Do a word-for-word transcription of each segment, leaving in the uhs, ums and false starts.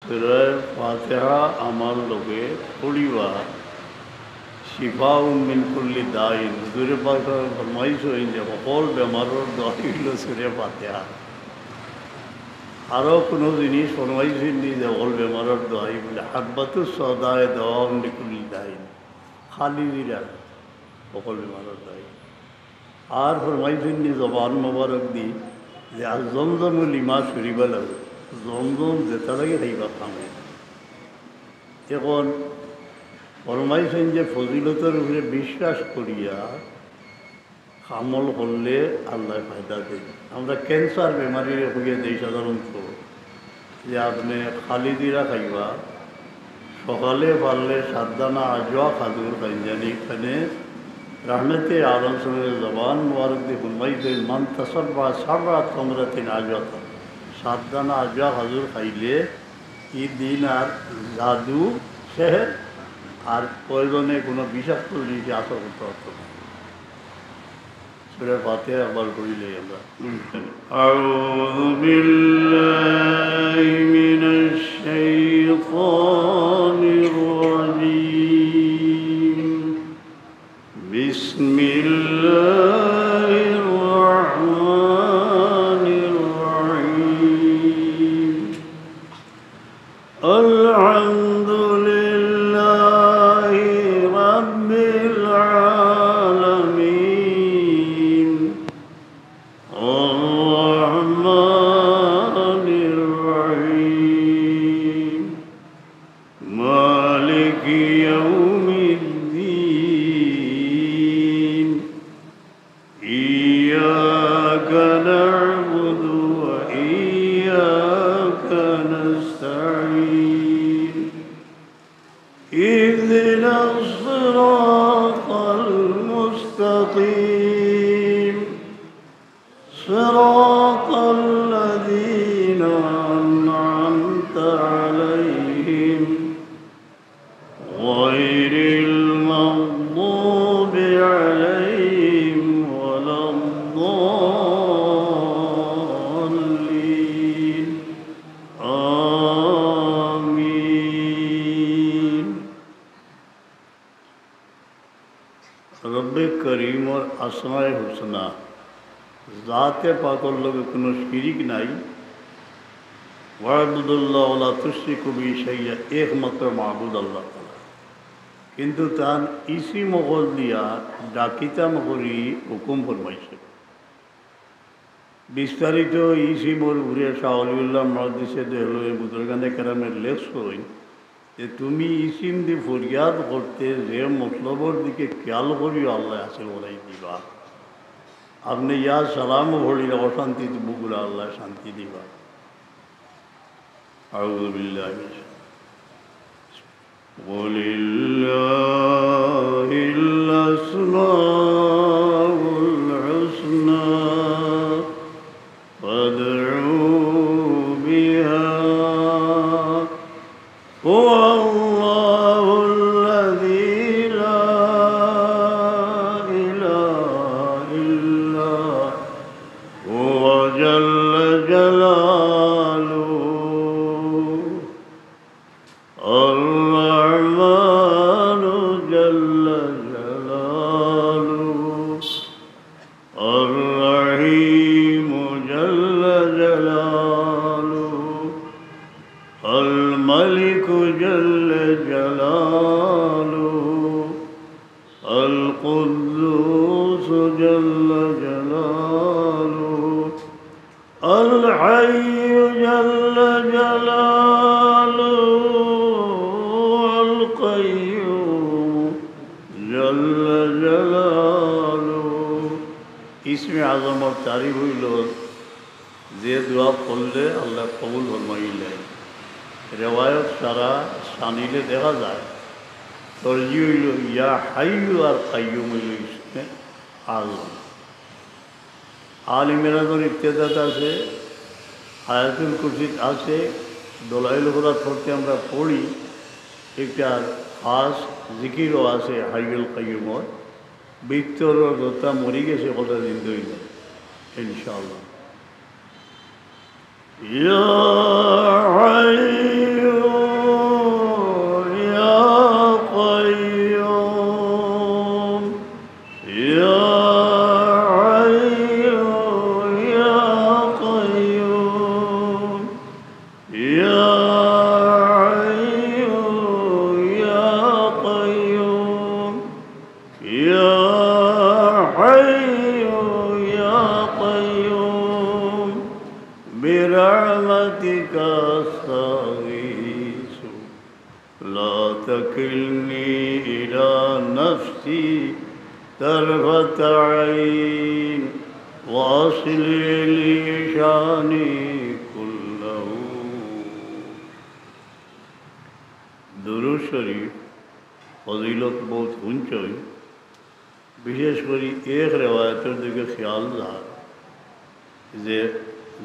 সূরা ফাতিহা আমার লগে পড়িবা, শিফাউম মিন কুল্লি দাইন। হুজুরে পাক ফরমাইছইন যে হকল বেমারর দোয়াই অইলো সূরা ফাতিহা। আরো কুনু জিনিস ফরমাইছইন নি যে হকল বেমারর দোয়াই? বলে, হাব্বাতুস সাওদায়ে দাওয়াউন লিকুল্লি দাইন। খালি জিরা হকল বেমারর দোয়াই। আর ফরমাইছইন নি জবান মোবারক দি যে, আর জমজম লিমা শুরিবা লাহু, জমজম যেটা লাগে খাইবা কামে। এখন ফরমাইছইন যে ফজিলতর উপরে বিশ্বাস করিয়া আমল করলে আল্লায় ফায়দা দেইন। আমরা ক্যান্সার বেমারিরে কইয়া দেই সাধারণত যে আপনে খালি জিরা খাইবা, সকালে পারলে সাত দানা আজোয়া খাজুর খাইন জানি। এখানে রহমতে আলম সাহেবের জবান মুবারক দি ফরমাইছইন, মান তাসাব্বা সাবআ তামরাতিন আজওয়াতান, সাত দানা আজোয়া খাজুর খাইলে ই দিন আর জাদু, সেহের আর প্রয়োজনে কুনু বিষাক্ত জিনিসে আসর করতে পারতো না। সূরা ফাতিহা একবার পড়িলাই আমরা। أعوذ بالله من الشيطان الرجيم. بسم الله الرحمن الرحيم. الحمد لله رب العالمين. الرحمن الرحيم. مالك يوم الدين. إياك نعبد وإياك نستعين. اهدنا الصراط المستقيم. صراط الذين أنعمت عليهم غير المغضوب عليهم ولا الضالين. آمين. রব্বে করিমর আসমায়ে হুসনা, জাতে পাকর লগে কুনু শিরিক নাই। ওয়াবুদুল্লাহ ওয়ালা তুশরিকু বিহি শাইয়া, একমাত্র মাবুদ আল্লাহ তাআলা। কিন্তু তান ইসিম অকল দিয়া ডাকিতাম করি হুকুম ফরমাইছে। বিস্তারিত ইসিমর উপরে শাহ অলিউল্লাহ মুহাদ্দিসে দেহলভী বুজুর্গানে কেরামে লেখছইন যে তুমি ইসিম দি ফরিয়াদ করতে যে মতলবর দিকে খেয়াল করিও আল্লায় হাসিল করাই দিবা। আপনে ইয়া সালাম পড়িলে অশান্তি বুকুরে আল্লায় শান্তি দিবা। আউযু বিল্লাহি মিনাশ ولله الأسماء الحسنى فادعوه بها هو الله الذي لا إله إلا هو جل جلاله. الرحمن جل جلاله، الرحيم جل جلاله، الملك جل جلاله، القدوس جل جلاله، الحي جل جلاله، القيوم جل جلاله। ইসমে আজমর তারিফ অইলো যে দোয়া করলে আল্লায় কবুল ফরমাইলাইন। রেওয়ায়ত সারা সানিলে দেখা যায়, তরজি অইলো ইয়া হাইয়ু আর কাইয়ুম অইলো ইসমে আজম। আল ইমরানর ইবতেদাত আছে, আয়াতুল কুরসিত আছে, দলাইল কুবরাত পড়তে আমরা পড়ি, একটা খাস জিকিরও আছে হাইয়ুল কাইয়ুমর। ভিতরর যেতা মরি গেছে, কথা জিন্দা অইলো, ইনশাআল্লাহ। يا حي تكلني إلى نفسي طرفة عين وأصلح لي شأني كله. দুরূদ শরীফ ফজিলত বউত হুনছইন, বিশেষ করি এক রেওয়ায়তর দিকে খেয়াল যার যে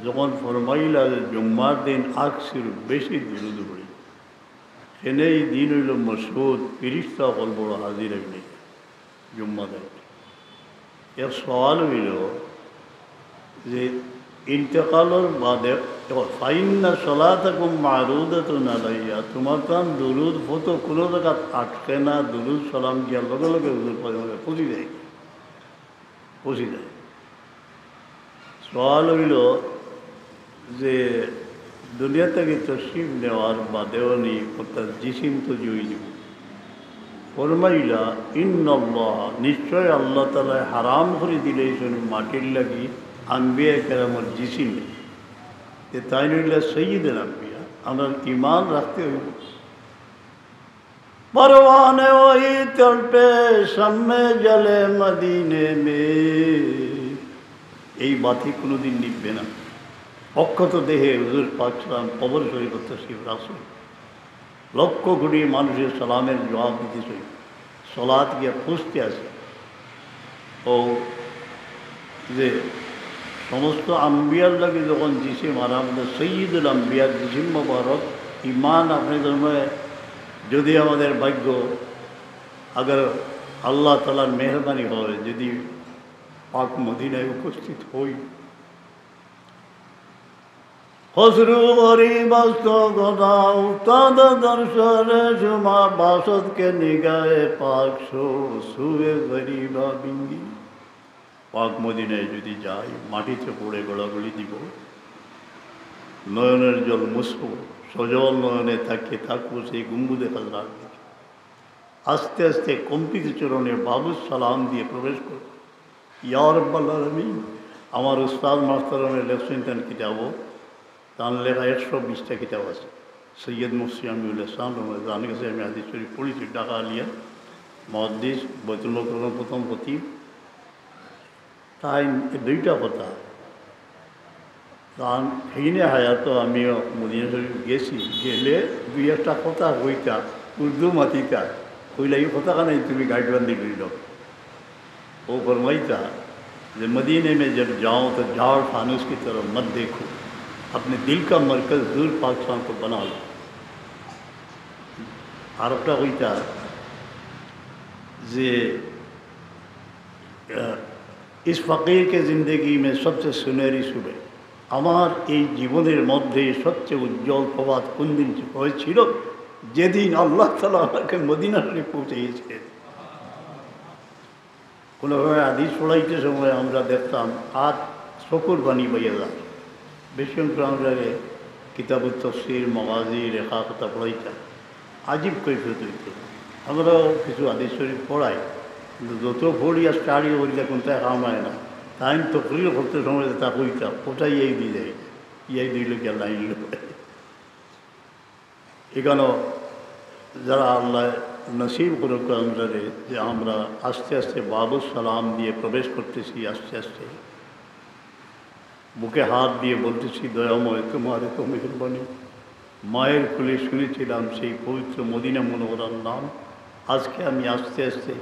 যখন ফরমাইলা যে জুম্মার দিন আকসির বেশি দুরূদ পড়ি, হেনে ই দিন অইলো মসউদ, ফিরিস্তা অকল বড় হাজির অইন জুম্মার দিন। এক সওয়াল অইলো যে ইন্তেকালর বাদে, দেখো, فإن صلاتكم معروضة علي, তুমার তান দুরূদ ফতো কুনু জাগাত আটকে না, দুরূদ সালাম গিয়া লগে লগে হুজুর পাকর কাছে পৌঁছি যায়, পৌঁছি যায়। সওয়াল অইলো যে দুনিয়া থাকি তশরিফ নেওয়ার বাদেও নি, অর্থাৎ জিসিম তো জুই দিব। ফরমাইলা, إن الله, নিশ্চয় আল্লাহ তাআলায় হারাম করি দিলাইছইন মাটির লাগি আম্বিয়া কেরামর জিসিম। তে তাইন অইলা সৈয়দুল আম্বিয়া, আমরার ইমান রাখতে অইবো। پروانہ وہی تڑپے شمع جلے مدینے میں। এই বাতি কোনোদিন নিভবে না। অক্ষত দেহে হুজুর পাক সাল্লাম কবর শরীফ তশরিফ রাখছইন। লক্ষ কোটি মানুষের সালামের জবাব দিতেছইন। সলাত গিয়া পৌঁছতে আছে। ও যে সমস্ত আম্বিয়ার লাগি যখন জিসিম হারাম, তো সৈয়দুল আম্বিয়ার জিসিম মোবারক, ইমান আপনি জন্মে যদি আমাদের ভাগ্য, আগর আল্লাহ তাআলার মেহেরবানি হয়, যদি পাক মদিনায় উপস্থিত হই, خسرو غریب است و خدا افتاده در شهر شما، باشد که نگاه پاک شو سوی غریبا بینگی। পাক মদিনায় যদি যাই, মাটিতে পড়ে গড়াগড়ি দিব, নয়নের জল মুছব, সজল নয়নে তাকিয়ে থাকবো সেই গম্বুজে খাজরার দিকে। আস্তে আস্তে কম্পিত চরণে বাবুস সালাম দিয়ে প্রবেশ করব। ইয়া রাব্বাল আলামিন, আমার উস্তাদ মাস্টাররে লেখছইন তান কিতাবো, তান লেখা একশো বিশটা কিতাব আছে। সৈয়দ মুফতি আমিউল ইহসান রহমতুল্লাহ, তান কাছে আমি হাদিস শরীফ পড়ছি, ঢাকা আলিয়া, মুহাদ্দিস, বাইতুল মোকাররম প্রথম খতিব। তাইন দুইটা কথা, তান হেইনে হায়াতো আমিও মদিনা শরীফ গেছি, গেলে দুই একটা কথা কইতা, উর্দু মাতিতা, কইলা, "ই কথা কানাই তুমি গাইড বান্দি করি দাও।" ও ফরমাইতা যে, "मदीने में जब जाओ तो झाड़ फानूस की तरफ मत देखो, अपने दिल का मरकज हजूर पाक साहब को बना लो।" আর একটা কইতা যে, আহ, "इस फकीर के जिंदगी में सबसे सुनहरी सुबह।" আমার এই জীবনের মধ্যে সবচেয়ে উজ্জ্বল প্রভাত কোন দিন হয়েছিল? যেদিন আল্লাহ তাআলা আমাকে মদিনা শরীফ পৌঁছাইয়েছিলেন। কোনো সময় হাদিস পড়াইতে সময় আমরা দেখতাম আর চকুর পানি বইয়া যায়। বেশি অংশ আমরা কিতাবুত তফসির, মগাজি, রেখা কথা পড়াইতাম। আজীব কৈফিয়ত অইতো। আমরাও কিছু হাদিস শরীফ পড়াই, কিন্তু যত পড়ি আর স্টাডি করি, তা কোনটায় কাম অয় না। তাইন তকরির করতে সময় তা কইতাম, ওটাই এই দিয়ে যায়, এই দুই লোক লাইন লোক। এখানেও যারা আল্লাহ নসিব করুক আমরারে, যে আমরা আস্তে আস্তে বাবুস সালাম দিয়ে প্রবেশ করতেছি, আস্তে আস্তে বুকে হাত দিয়ে বলতেছি, "দয়াময়, তোমার এত মেহেরবানি।" মায়ের কোলে শুনেছিলাম সেই পবিত্র মদিনা মুনাওয়ারার নাম। আজকে আমি আস্তে আস্তে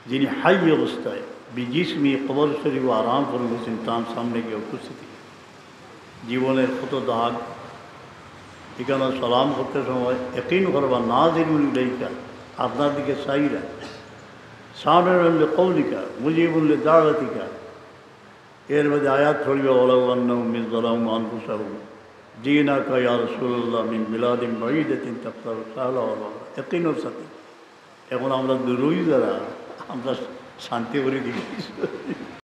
যিনি হাই অবস্থায় বিজিসমি কবর শরীফ আরাম ফরমাইছেন, তার সামনে গিয়ে উপস্থিত হই। জীবনের কত দাগ। এখানে সালাম করতে সময় ইয়াকিন করবা, নাজিরুন ইলাইকা, আপনার দিকে চাইরা, সামিউন লিকাউলিকা, মুজিবুন লিদাওয়াতিকা। এর মধ্যে আয়াত পড়িবা, ওয়ালাউ আন্নাহুম ইয যালামু আনফুসাহুম জিনাকা ইয়া রাসূলুল্লাহ মিন বিলাদিন বাঈদাতিন তাকতাহু সাহলা ওয়া বাগদা। ইয়াকিনর সাথে। এখন আমরা দূরই যারা, আমরা শান্তি করে দিবি।